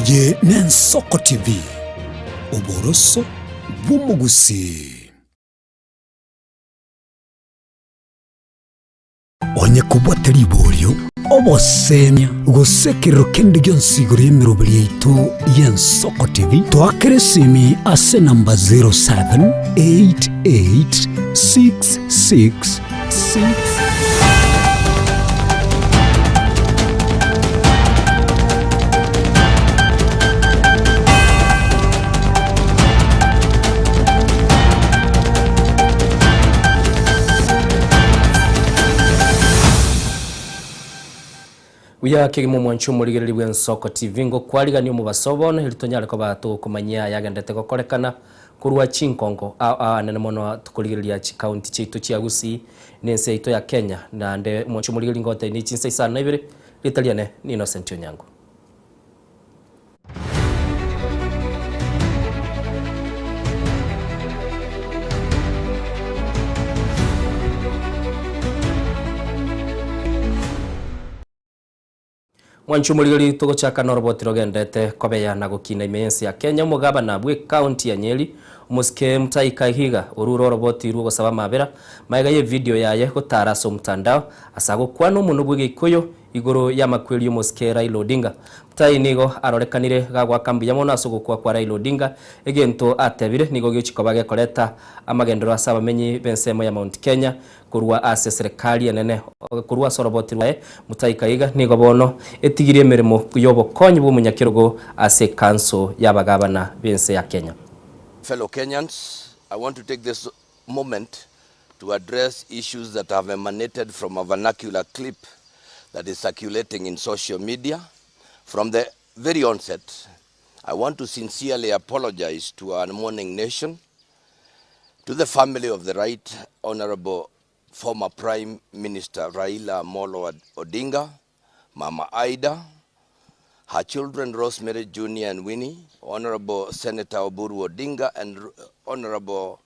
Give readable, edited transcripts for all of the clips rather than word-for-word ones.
Eye n'Ensoko TV, oboroso bw'omogusii. Onye kobwate riborio, obosemia, gose ekerero kende gionsi igoro y'emeroberi yaito y'Ensoko TV, toakere esimi ase enamba 078866 Buya kegima omwanchi omorigereria bw'Ensoko TV ngokwarigania omobaso bono eri tonyare koba togokomanyia ayagendete gokorekana Korwa chinkongo ao ao anene mono tokorigereria chikaunti chiaito chia Gusii na ense yaito ya Kenya, naende omochie omorigereria ngotebi ne chinsa isano na ibere, rieta riane ni Innocent Onyango. Mwanche omorigeri togochaka noroboti rogendete kobeya na gokina ime y'ense ya Kenya omogabana bw'ecounty ya Nyeri omosike Mutahi Kahiga orure oroboti rw'ogosaba amabera magega y'evideo yaye gotara ase omotandao ase agokwana omonwa bw'egeikoyo igoro y'amakweri y'omosike Raila Odinga. Mutahi nigo arorekanire gagoaka mbuya mono ase ogokwa kwa Raila Odinga egento atebire nigo giochi koba gekoreta amagenderero ase abamenyi b'ensemo ya Mount Kenya Korwa ase eserekari enene, korwa ase oroboti rwaye, Mutahi Kahiga nigo bono etigirie emeremo y'obokonyi bw'omonyakerogo ase ekanso y'abagabana b'ense ya Kenya. Fellow Kenyans, I want to take this moment to address issues that have emanated from a vernacular clip that is circulating in social media. From the very onset, I want to sincerely apologize to our mourning nation, to the family of the Right Honorable former Prime Minister Raila Amolo Odinga, Mama Ida, her children Rosemary Jr. and Winnie, Honorable Senator Oburu Odinga and Honorable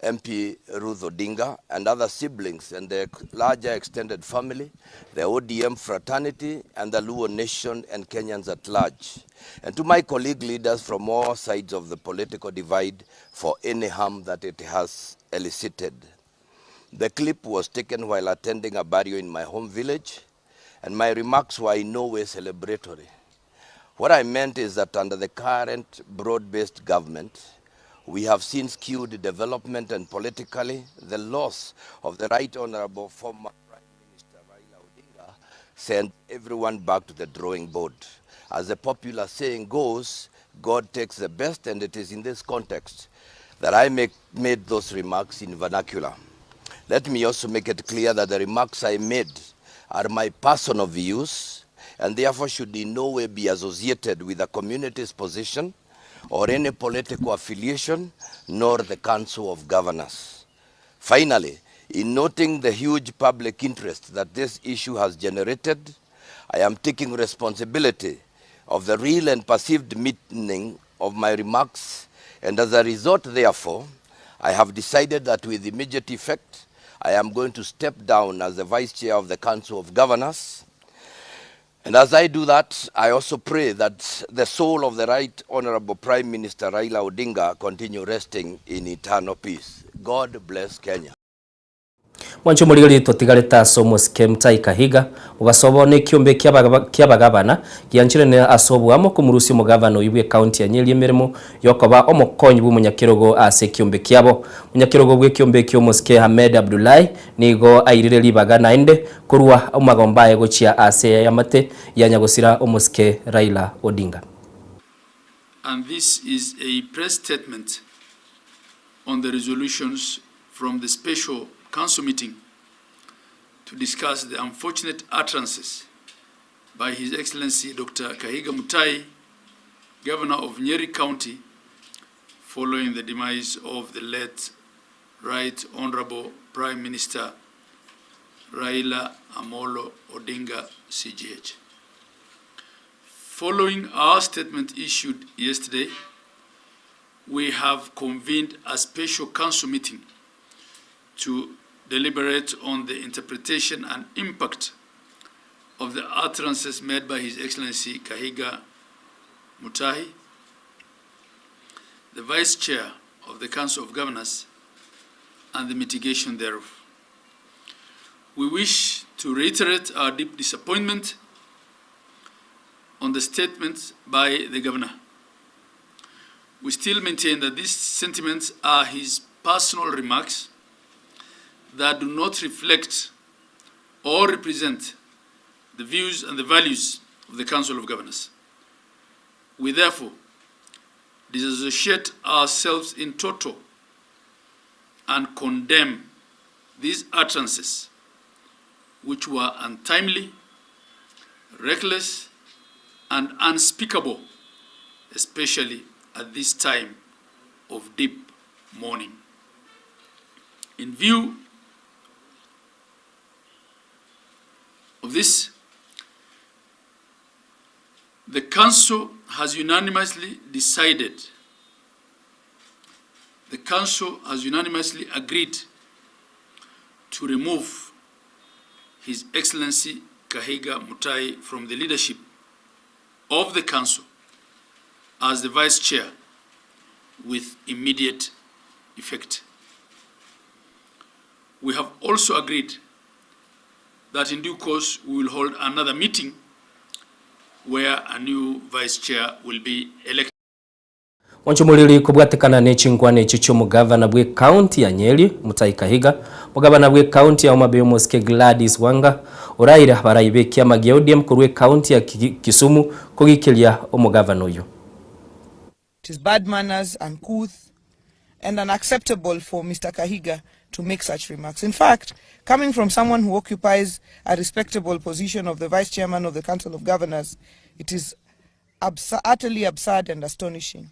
MP Ruth Odinga and other siblings and the larger extended family, the ODM fraternity and the Luo nation and Kenyans at large. And to my colleague leaders from all sides of the political divide for any harm that it has elicited. The clip was taken while attending a burial in my home village, and my remarks were in no way celebratory. What I meant is that under the current broad-based government, we have seen skewed development and politically the loss of the Right Honorable former Prime Minister Raila Odinga sent everyone back to the drawing board. As the popular saying goes, God takes the best, and it is in this context that I make, made those remarks in vernacular. Let me also make it clear that the remarks I made are my personal views and therefore should in no way be associated with the community's position or any political affiliation, nor the Council of Governors. Finally, in noting the huge public interest that this issue has generated, I am taking responsibility of the real and perceived meaning of my remarks, and as a result, therefore, I have decided that with immediate effect, I am going to step down as the Vice Chair of the Council of Governors. And as I do that, I also pray that the soul of the Right Honorable Prime Minister Raila Odinga continue resting in eternal peace. God bless Kenya. Mwanche omorigereria totigarete ase omosike Mutahi Kahiga, ogasoa bono ekiombe ki'abagabana gianchirene ase oboamo komorusia omogavana oyio bw'ecounty ya Nyeri emeremo y'okoba omokonyi bw'omonyakerogo ase ekiombe kiabo. Omonyakerogo bw'ekiombe ekio omosike Ahmed Abdullahi nigo airire ribaga naende korwa amagomba aye gochia ase eamate ya nyagosira omosike Raila Odinga. And this is a press statement on the resolutions from the special council meeting to discuss the unfortunate utterances by His Excellency Dr. Kahiga Mutahi, Governor of Nyeri County, following the demise of the late Right Honorable Prime Minister Raila Amolo Odinga CGH. Following our statement issued yesterday, we have convened a special council meeting to deliberate on the interpretation and impact of the utterances made by His Excellency Kahiga Mutahi, the Vice Chair of the Council of Governors, and the mitigation thereof. We wish to reiterate our deep disappointment on the statements by the governor. We still maintain that these sentiments are his personal remarks that do not reflect or represent the views and the values of the Council of Governors. We therefore disassociate ourselves in toto and condemn these utterances, which were untimely, reckless, and unspeakable, especially at this time of deep mourning. In view of this, the Council has unanimously decided, the Council has unanimously agreed to remove His Excellency Kahiga Mutahi from the leadership of the Council as the Vice Chair with immediate effect. We have also agreed that in due course we will hold another meeting where a new Vice Chair will be elected. Mwanche omoriri kobwatekana ne chinkwana echio chi'omogavana bw'ecounty ya Nyeri, Mutahi Kahiga, Omogavana bw'ecounty ya Homa Bay Omosike Gladys Wanga oraire abarai b'ekiama gia ODM korwa ecounty ya Kisumu kogikeria omogavana oyio. It is bad manners, uncouth and unacceptable for Mister Kahiga to make such remarks. In fact, coming from someone who occupies a respectable position of the Vice Chairman of the Council of Governors, it is utterly absurd and astonishing.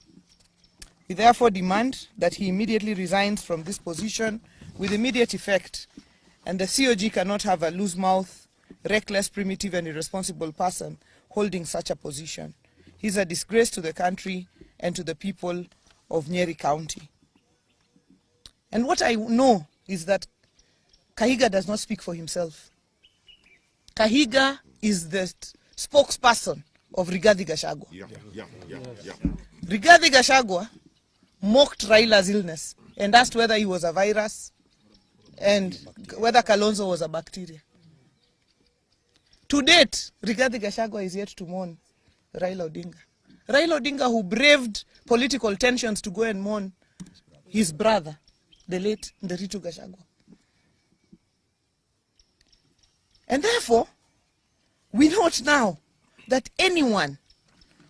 We therefore demand that he immediately resigns from this position with immediate effect, and the COG cannot have a loose mouth, reckless, primitive and irresponsible person holding such a position. He's a disgrace to the country and to the people of Nyeri County. And what I know is that Kahiga does not speak for himself. Kahiga is the spokesperson of Rigathi Gachagua. Rigathi Gachagua mocked Raila's illness and asked whether he was a virus and whether Kalonzo was a bacteria. To date, Rigathi Gachagua is yet to mourn Raila Odinga. Raila Odinga, who braved political tensions to go and mourn his brother, the late Nderitu Gachagua. And therefore, we note now that anyone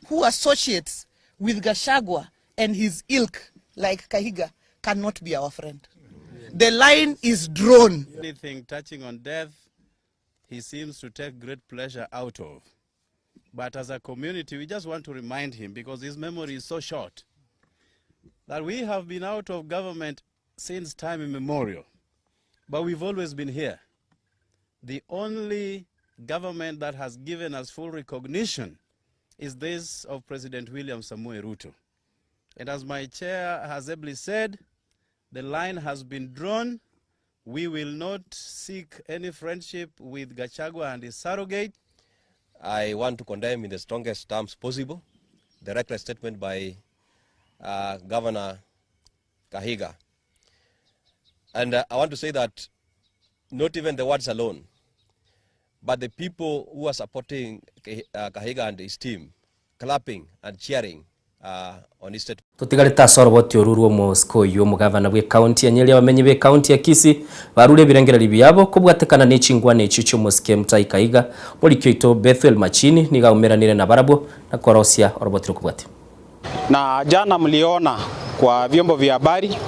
who associates with Gachagua and his ilk, like Kahiga, cannot be our friend. The line is drawn. Anything touching on death, he seems to take great pleasure out of. But as a community, we just want to remind him, because his memory is so short, that we have been out of government since time immemorial, but we've always been here. The only government that has given us full recognition is this of President William Samoei Ruto. And as my chair has ably said, the line has been drawn. We will not seek any friendship with Gachagua and his surrogate. I want to condemn in the strongest terms possible the reckless statement by Governor Kahiga. And I want to say that not even the words alone, but the people who are supporting Kahiga and his team, clapping and cheering on his statement. Tutigarite ase oroboti oru rwa omosike oyio omogavana bwe county ya Nyeri abamenyi be county ya Kisii barure ebirengereri biabo kobwatekana ne chingwana echio chia omosike Mutahi Kahiga morikio oito Bethuel Machini niga aumeranire na barabwo na korosia oroboti rokobwatia. Na jana mliona kwa vyombo vya habari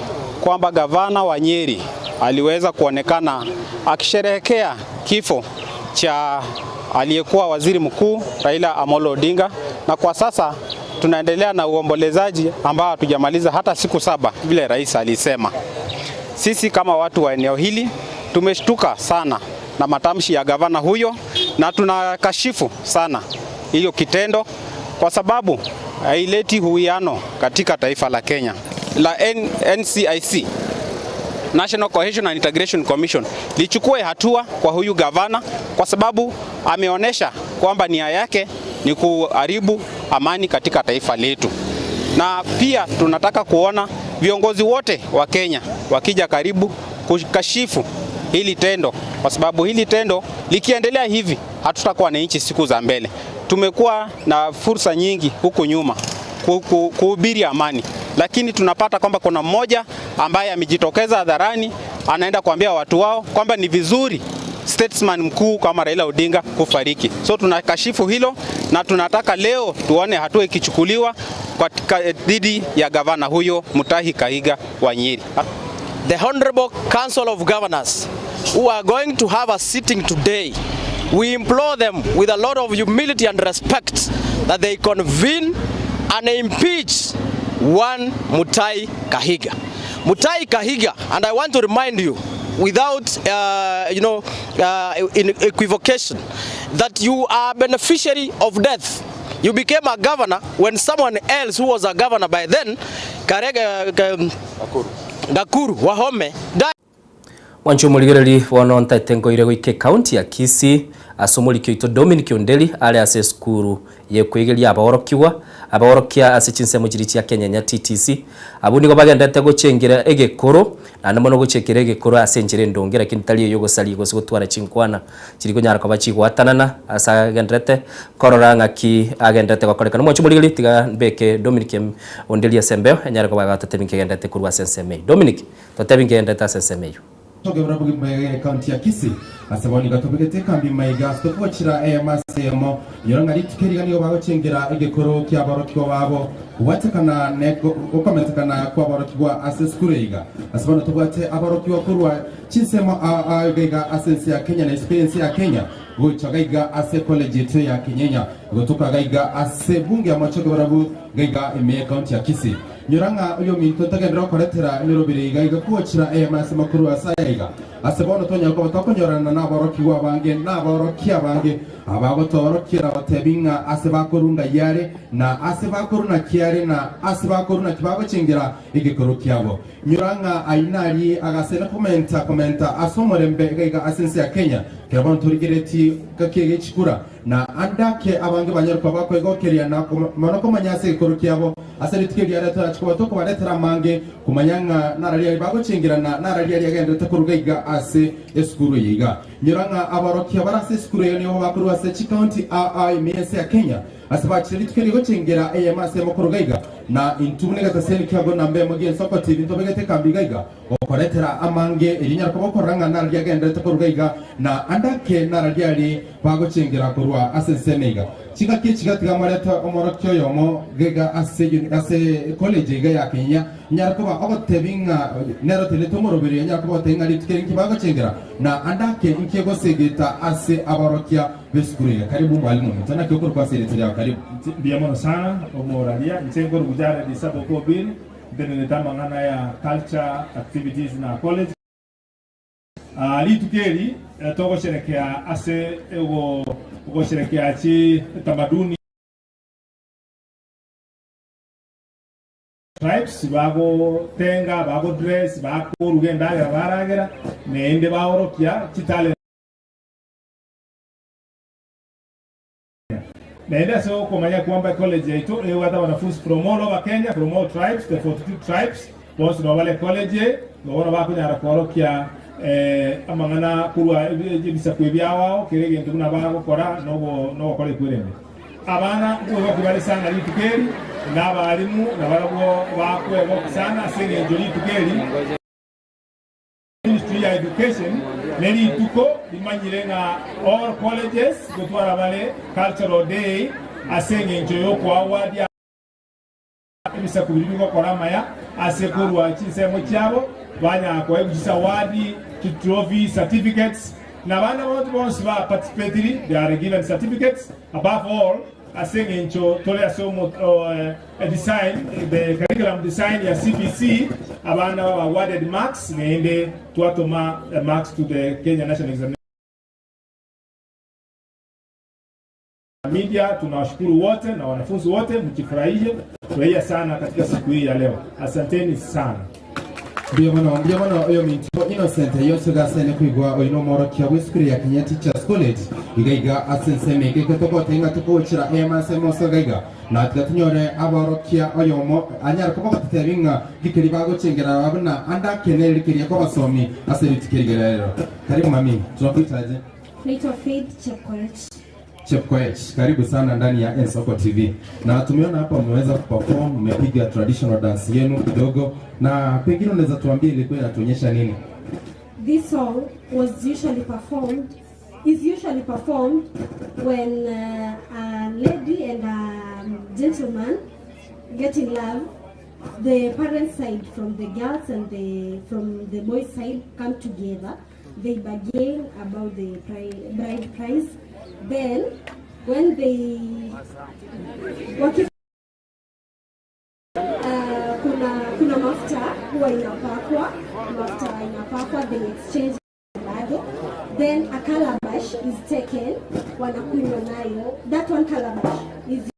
kwamba gavana wa Nyeri aliweza kuonekana akisherehekea kifo cha aliyekuwa waziri mkuu Raila Amolo Odinga, na kwa sasa tunaendelea na uombolezaji ambao hatujamaliza hata siku 7 vile rais alisema. Sisi kama watu wa eneo hili tumeshtuka sana na matamshi ya gavana huyo, na tunakashifu sana hiyo kitendo kwa sababu haileti uwiano katika taifa la Kenya. La NCIC, National Cohesion and Integration Commission, lichukue hatua kwa huyu gavana kwa sababu ameonesha kwamba nia yake ni kuharibu amani katika taifa letu. Na pia tunataka kuona viongozi wote wa Kenya wakija karibu kukashifu hili tendo, kwa sababu hili tendo likiendelea hivi hatutakuwa na nchi siku za mbele. Tumekuwa na fursa nyingi huku nyuma kuhubiri amani, lakini tunapata kwamba kuna mmoja ambaye amejitokeza hadharani anaenda kuambia watu wao kwamba ni vizuri statesman mkuu kama Raila Odinga kufariki. So tunakashifu hilo na tunataka leo tuone hatua ikichukuliwa dhidi ya gavana huyo Mutahi Kahiga wa Nyeri. The Honorable Council of Governors who are going to have a sitting today, we implore them with a lot of humility and respect that they convene and impeach one Mutahi Kahiga. Mutahi Kahiga, and I want to remind you without in equivocation that you are beneficiary of death. You became a governor when someone else who was a governor by then, Karega, Gakuru Wahome, died. Mwancho omorigereri bono ntaete nkoire goika ekaunti ya Kisii ase omoriki oito Dominic Onderi are ase esukuru yekoigeria abaorokigwa abaorokia ase chinsemo chiria chia Kenyenya TTC abwo nigo bagendete gochengera egekoro naende mono gochekera egekoro ase enchera endonge lakini tari eyo ogosaria gose gotwara chinkwana chiri konyara koba chigoatanana ase agenderete korora ng'aki agenderete gokorekana. Mwancho omorigereri tiga mbeke Dominic Onderi ase embeo enyare koba agatotebia nkegenderete korwa ase ensemo eywo. Dominic totebie nkegenderete ase ensemo eywo. Toge buna bogima ekaunti ya Kisii ase bono iga tobegete ekambi maiga ase tokogochera eyemo ase eyemo nyora ng'a rituko eriga nigo bagochengera egekoro kiaborokigwa babo kobwatekana ne gokometekana kwaborokigwa ase esukuru iga ase bono tobwate aborokigwa korwa chinsemo iga iga ase ense ya Kenya na isiko y'ense ya Kenya gocha gaiga ase college yetu ya Kenyenya gotoka gaiga ase bunge ya machoge barabu gaiga ime ekaunti ya Kisii nyora ng'a oyo minto ntagendera gokoretera emerobere iga iga kogochera eyemo ase makuru ase aya iga ase bono tonya koba tokonyorana na aborokigwa abange na aborokia abange abagotorokiera batebi ng'a ase bakorunga yare na ase bakoruna kiare na ase bakoruna kibagochengera egekoro kiabo nyora ng'a ainari agasena komenta komenta ase omorembe iga iga ase ense ya Kenya kera bono torigereti gakiege chikura na andake abange banyaruka bakoegokeria na mono komanya ase egekoro kiabo ase rituko riaria torachikoba tokobaretera amange kumanya ng'a nararia bagochengerana nararia riagenderete koruga iga ase esukuru eye iga nyora ng'a aborokia bare ase esukuru eyo nigo bakorwa ase chikaunti aa ime ense ya Kenya ase bachire rituko rigochengera eyemo ase emo koruga iga na intwe buna egetaseni kiago namba emo gia ensoko TV ntobegete ekambi iga iga gokoretera amange erio nyara koba okorora ng'a nararia agenderete koruga iga na andake nararia aria bagochengera korwa ase ensemo iga chingaki echi gatiga morete omorokia oyomo gaiga ase ase college iga ya Kenya nyara koba ogotebi ng'a nero tenete omoroberi nyara koba ogotebi ng'a rituko eri nki bagochengera na andake nki egosegeta ase aborokia b'esukuru iga karibu mwalimu ominto naki okorokwa ase erieta riao karibu. Mbuya mono sana omoraria inche nkorugu Jared Saboka Obiri ntenenete amang'ana ya culture activities na college. Rituko eri togosherekea ase ogosherekea chitamaduni tribes bagotenga bagodress bakoruga endagera baragera naende baorokia chitalent naende ase okomanya kwamba college yaito ebwate abanafunzi from all over Kenya from all tribes the 42 tribes bonsi nabo bare college bono bakonyara koorokia amang'ana korwa ebisaku ebiao kere egento buna bagokora nogokora ekwerende abana nkoegoki bare sana rituko eri na abarimu nabarabwo bakoegoki sana ase eng'encho rituko eri Ministry ya Education nerituko rimanyire ng'a all colleges gotwara bare cultural day ase eng'encho yokoawadia ebisaku biria bigokora amaya ase korwa chinsemo chiabo banyara koegwa chisawadi chitrophy certificates na abana bonsi bonsi ba participatiri they are given certificates above all ase eng'encho tore ase design the curriculum design ya CBC abana baba awarded marks naende twatoma marks to the Kenya National Examination Media. Tunawashukuru wote na wanafunzi wote, mjifurahie furahia sana katika siku hii ya leo. Asanteni sana. Mbuya mono, mbuya mono oyominto Innocent Yonsi gasene koigwa oyo nomworokia bw'esukuru ya Kenya Teachers College iga iga ase ensemo eke ekero togoteba ng'a togochera ema ase emoso iga iga na tiga tonyore abaorokia oyomo anyare koba ogototebi ng'a ngikeri bagochengera buna ande akene rikeria kw'abasomi ase rituko eri rero. Karibu mami, tunakuhitaji. Naitwa Faith Chepkoech. Chepkoech, karibu sana ndani ya Ensoko TV. Na tumeona hapa mmeweza kuperform, mmepiga traditional dance yenu kidogo, na pengine unaweza tuambia ilikuwa inatuonyesha nini? This song was usually performed is usually performed when a lady and a gentleman get in love. The parents' side from the girls and the from the boys' side come together. They bargain about the bride price. Then when they kuna mafuta huwa inapakwa, mafuta inapakwa, they exchange bado. Then a calabash is taken, wanakunywa nayo. That one calabash is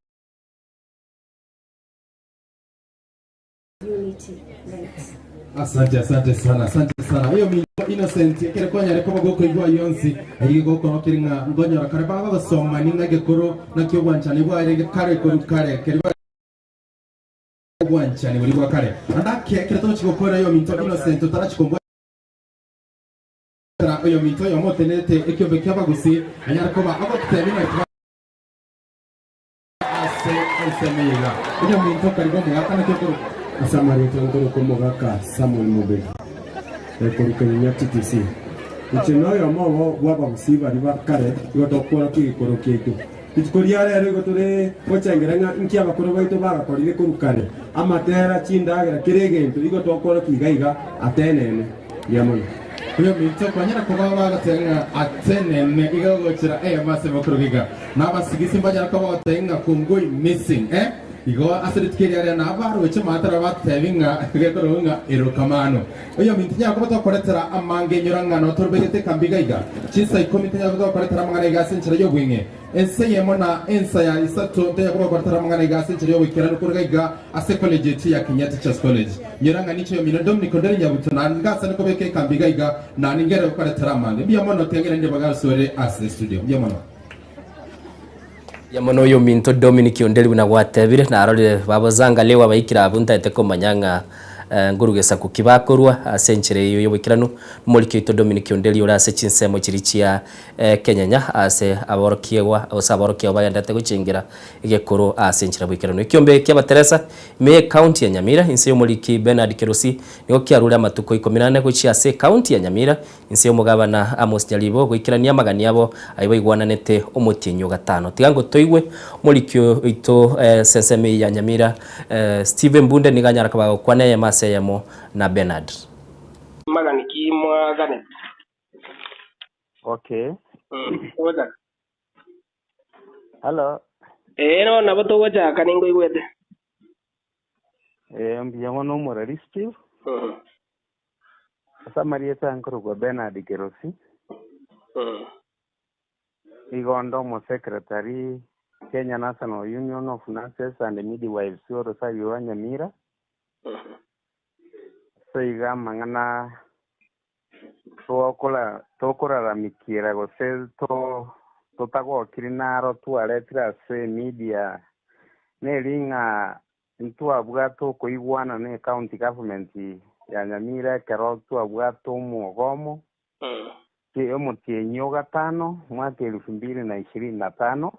unity, right? Asante, asante sana, asante sana. Iyo mi Innocent kere konya reko bagoko igwa yonsi ayi goko no kiringa ngonyora kare baba basoma ninga gekoro na kyo bwanchani bwa kare koru kare kere bwanchani buri bwa kare andake kere to chigokora iyo minto Innocent tarachikombo oyo minto yo motenete ekyombe ky'abagusi anyara koba agotebina ase ensemeiga oyo minto karibu omogaka nakyo koru Asamarita nkoro komogaka Samuel Mobegi ekoruka TTC inche noyo mogo bw'abagusi bari ba kare igo tokora kigikoro kiaitu rituko ria rero igo tore gochengera ng'a nki abakoro baito bagakorire koru kare amatera chindagera kere egento igo tokora kiga iga atenene mbuya mono. Oyo minto kwanyara kuba bagatenga atenene iga gochira mase bakuru n'abasigisi mbanyara kuba batenga kungoi missing igo ase rituko riaria nabaroche matara batebi ng'a gekoro ng'a erokamano oyo minto nyara kuba tokoretera amange nyora ng'ano torobegete kambiga iga chinsa 10 tenya kuba tokoretera amang'ana iga ase enchera y'obweng'e ense yemo na ensa ya isato ntenya kuba tokoretera amang'ana iga ase enchera y'oboikeranu koruga iga ase college eti ya Kenya Teachers College nyora ng'a nicho yomino Dominic Onderi Nyabuto na ngasa niko beke kambiga iga na ningere gokoretera amange mbuya mono tengere ndi bagasore ase studio mbuya mono. Ya mono oyo minto Dominic Onderi buna gwatebire narorire babozanga lewa baikira abu ntaete komanya ng'a ngorugesa kukibakorwa ase enchera eyo y'oboikeranu morikio oito Dominic Onderi ore ase chinsemo chiri chia Kenyanya ase aborokiegwa ase aborokiegwa bagendete gochengera egekoro ase enchera boikeranu ekiombe kiabateresa ime county ya Nyamira inse y'omoriki Bernard Kerosi nigo kiarure amatuko 14 gochia ase county ya Nyamira inse y'omogabana Amos Nyaribo goikerania amagani abo aye baigwananete omotienyi gatano tigango toigwe morikio oito sensemi ya Nyamira Steven Bunde niganyara kabagokwana eyemo ase eyemo na Bernard. Magani ki mwagane. Okay. Hello. No nabo togochaka ningo igwete. Mbuya mono omoreri Steve. Ase nkorokwa Bernard Kerosi. Igo omo secretary Kenya National Union of Nurses and Midwives orosabi rwa Nyamira. So iga amang'ana tokoraramikira gose totagokire naro twaretire ase media neri ng'a ntwabwate okoigwana na county government ya Nyamira ekero twabwate omogomo omotienyi o gatano mwaka 2025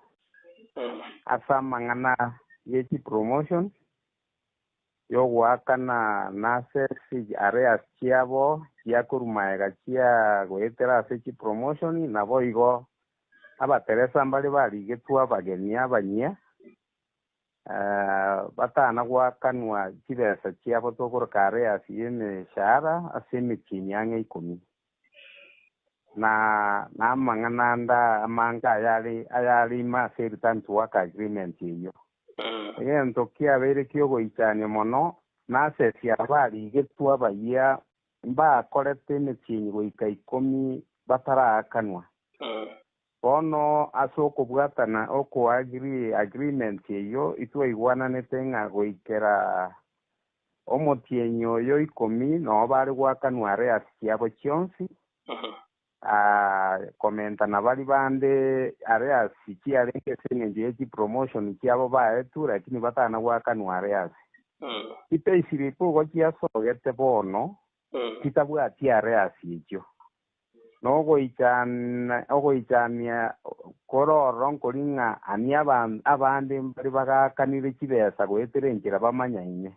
ase amang'ana ye chipromotion yogoakana nurses areas chiabo chiakorumaega chia goetera ase chipromotion nabo igo abateresa mbare barigetwe abageni abanyia batana gwakanwa chibesa chiabo tokoroka areas y'emeshahara ase emetienyi ang'e 10 na namang'ana anda amanga ayarima ase return to work agreement eyo egento kiabeire kiogoichania mono nurses abarigetwe abayia mbakorete emetienyi goika 10 bataraakanwa bono ase okobwatana okoagri agreement eyo itwaigwananete ng'a goikera Omotienyi oyo ikomi noo bare goakanwa arrears chiabo chionsi, komenta na baria bande arrears chiarenge ase eng'encho ye chipromotion chiabo baetwe lakini batana goakanwa arrears. Chipayslip igo chiasogete bono chitabwati arrears echio. Nogoichana ogoichania kore ororo nkori ng'a ani abande mbare bagaakanire chibesa goetera enchera bamanyaine.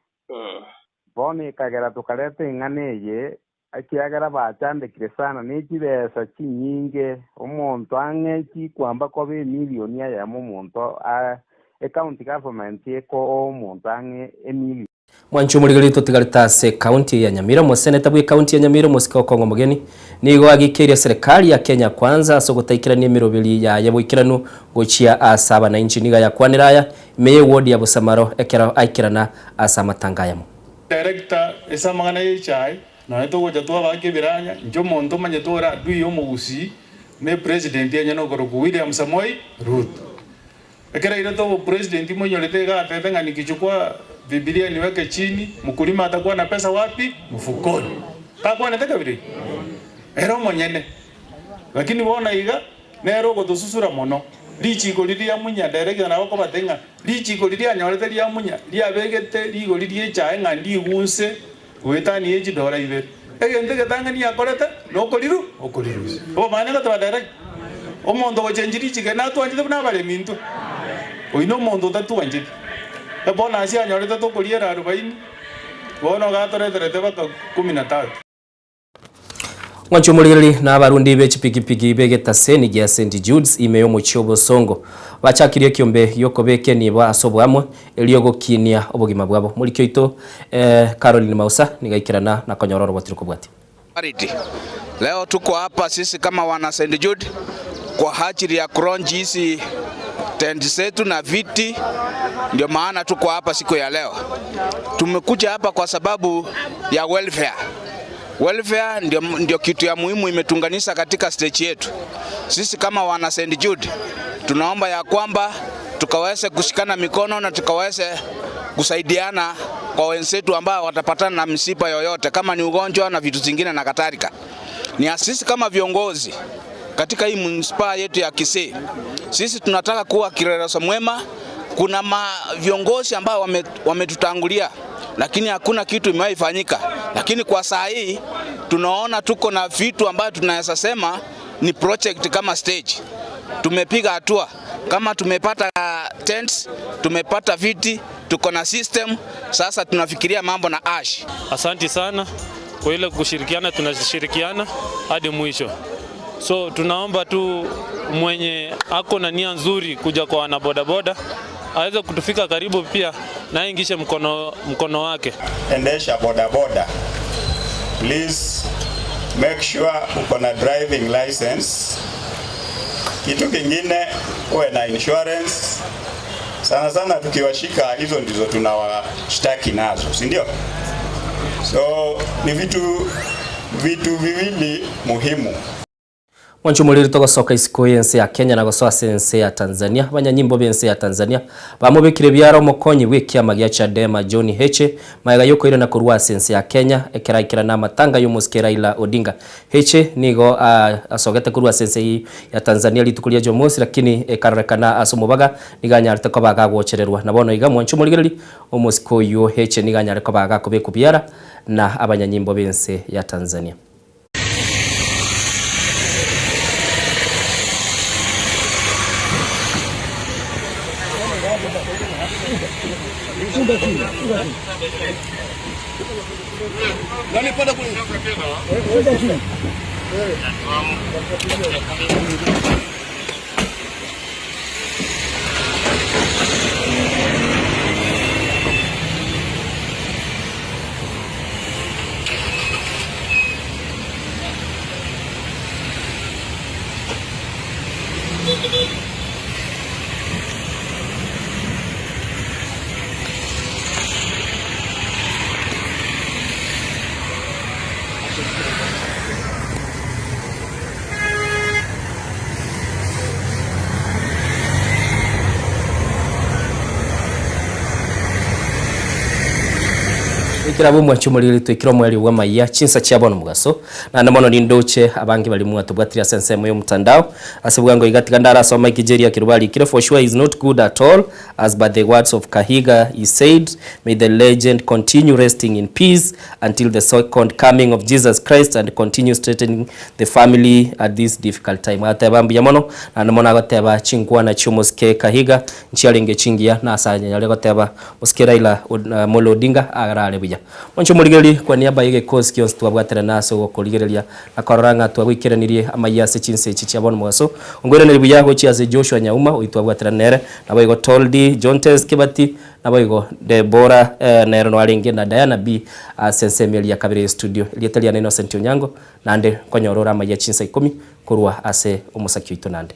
Bono ekagera tokareta eng'ana eye, ekiagera bachandekire sana ne chibesa chinyinge, omonto ang'e chikwamba koba emilioni eyemo omonto a ecounty government ekoa omonto ang'e emilioni. Mwanche omorigereria totigarete ase ekaunti ya Nyamira. Omoseneta bw'ekaunti ya Nyamira omosike Okong'o Omogeni nigo agikeirie serikali ya Kenya Kwanza ase ogotaikerania emeroberi yaye boikeranu gochia ase abanainchi. Nigo ayakwanire aya ime y'eward ya Bosamaro ekero aikerana ase amatanga ayamo. Director ase amang'ana y'echae, nonya togocha twabaka ebiranya, inche omonto omanyete ore adui y'omogusii ne president enyene okorokwa William Samoei Ruto. Ekero airete obopresident monyorete iga atete ng'a nikichukua bibilia niweke chini, mkulima atakuwa na pesa wapi? Mfukoni. Takwanete kabira eyio? Ere omonyene. Lakini bono iga nere ogotosusura mono. Richiko riria munya director nabo akobatebia ng'a richiko riria anyorete ria munya riabegete rigori ri'echae ng'a ndigunse goetania echidora ibere. Egento egetang'ani akorete nokoriru okorirusia. Obomani goteba director, omonto ogochenchi richiko eri natwanchete buna abaremi intwe. Oyio nomonto otatwancheti. Ebonus anyorete tokoriera arubaini, bono iga atoreterete mpaka kumi na tatu. Mwanche omorigereria na abarundi be chipigipigi b'egetaseni gia St Jude's ime y'omochie o Bosongo bachakirie ekiombe gi'okobeka enibo ase oboamwe erio gokinia obogima bwabo. Moriki oito Caroline Mausa nigo aikerana na konyora oroboti rokobwatia. Charity. Leo tuko hapa sisi kama wana St Jude kwa ajili ya kulaunch hizi tent zetu na viti, ndio maana tuko hapa siku ya leo. Tumekuja hapa kwa sababu ya welfare. Welfare ndio, ndio kitu ya muhimu imetunganisha katika stage yetu. Sisi kama wana St Jude tunaomba ya kwamba tukaweze kushikana mikono na tukaweze kusaidiana kwa wenzetu ambao watapatana na msiba yoyote kama ni ugonjwa na vitu zingine na kadhalika. Ni sisi kama viongozi katika hii manispaa yetu ya Kisii, sisi tunataka kuwa kielelezo mwema. Kuna ma viongozi ambao wametutangulia lakini hakuna kitu imewahi fanyika, lakini kwa saa hii tunaona tuko na vitu ambayo tunaweza sema ni project kama stage. Tumepiga hatua kama tumepata tents, tumepata viti, tuko na system. Sasa tunafikiria mambo na ash. Asanti sana kwa ile kushirikiana, tunashirikiana hadi mwisho. So tunaomba tu mwenye ako na nia nzuri kuja kwa wanabodaboda aweze kutufika karibu pia na aingishe mkono, mkono wake. Endesha bodaboda, please make sure uko na driving license. Kitu kingine uwe na insurance. Sana sana tukiwashika hizo ndizo tunawashtaki nazo, si ndio? So ni vitu vitu viwili muhimu. Mwanche omoriri togosoka isiko y'ense ya Kenya na gosoa ase ense ya Tanzania. Abanyanyimbo b'ense ya Tanzania bamobekire ebiara omokonyi bw'ekiama gia Chadema John Heche magega y'okoirana korwa ase ense ya Kenya ekero aikerana amatanga y'omosike Raila Odinga. Heche nigo asogete korwa ase ense eyio ya Tanzania rituko ria Jumamosi lakini ekarorekana ase omobaga nigo anyarete koba agagochererwa. Na bono iga mwanche omorigereria omosike oyio Heche nigo anyare koba agakobekwa biara na abanyanyimbo b'ense ya Tanzania. Kera bw'omwanchi omoriri twekire omoerio bw'amayia chinsa chia bono mogaso, naende mono nindoche abange baria mwatobwatirie ase ensemo y'omotandao. Ase bwango iga tiga ndarasome ekijeria keria barikire for sure is not good at all as but the words of Kahiga he said may the legend continue resting in peace until the second coming of Jesus Christ and continue strengthening the family at this difficult time. Agateba mbuya mono naende mono agoteba chinkwana chi'omosike Kahiga nchiarenge chingiya na ase anyare goteba Mosike Raila Amolo Odinga arare buya. Monche omorigererie kwa niaba y'egekosi gionsi twabwaterana ase ogokorigereria na korora ng'a twagoikeranirie amayia ase chinsa echi chia bono mogaso. Ongoiraneri buya gochia ase Joshua Nyauma oyio twabwaterana nere, naboigo Toldi Jontes Kibati, naboigo Debora nere noarenge na Diana B ase ensemo eria ya kabere y'estudio. Erieta riane Innocent Onyango, naende nkonyora ore amayia chinsa ikomi korwa ase omosaki oito naende.